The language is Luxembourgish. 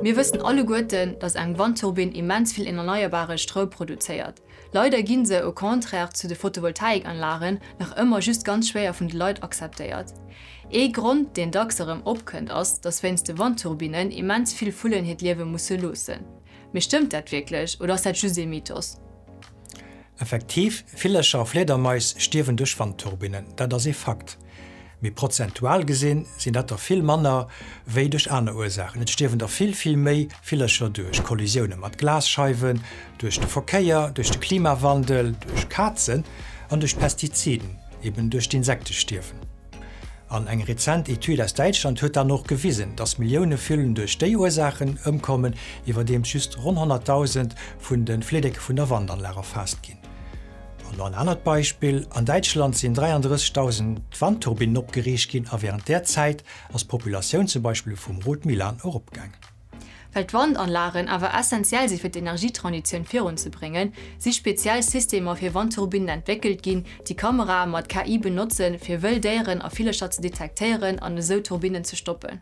Mir wëssen alleguerten, dass eng Wandturbinn immens vill erneierbare Stroum produzéiert. Leider ginn se, au contraire zu de Photovoltaikanlagen, nach ëmmer just ganz schwéier vun de Leit akzeptéiert. Ee Grond, deen dacks erëm opkënnt, ass, dass wéinst de Wandturbinnen immens vill Vullen hiert Liewe musse loossen. Mee stëmmt dat wierklech oder ass dat just ee Mythos? Effektiv, Villercher a Fliedermais stierwen duerch Wandturbinnen, dat ass ee Fakt. Mee prozentual gesinn, sinn dat der vill manner wéi duerch aner Ursaachen. Et stierwen der vill, vill méi Villercher duerch Kollisioune mat Glasscheiwen, duerch de Verkéier, duerch de Klimawandel, duerch Kazen an duerch Pestiziden, eben duerch d'Insektestierwen. An eng rezent Etüd aus Däitschland huet dann och gewisen, dass Millioune Vullen duerch déi Ursaachen ëmkommen, iwwerdeems just ronn 100.000 vun de Fleedecke vun der Wandanlag erfaasst ginn. An nach en anert Beispill, An Däitschland sinn 33.000 Wandturbinnen opgeriicht ginn a wärend där Zäit ass d'Populatioun zum Beispill vum Rotmilan eropgaangen. Well d'Wandanlagen awer essentiell si fir d'Energietransitioun virunzebréngen, si speziell Systemer fir Wandturbinnen entwéckelt ginn, déi Kamerae mat KI benotzen, fir wëll Déieren a Villercher ze detektéieren an esou Turbinnen ze stoppen.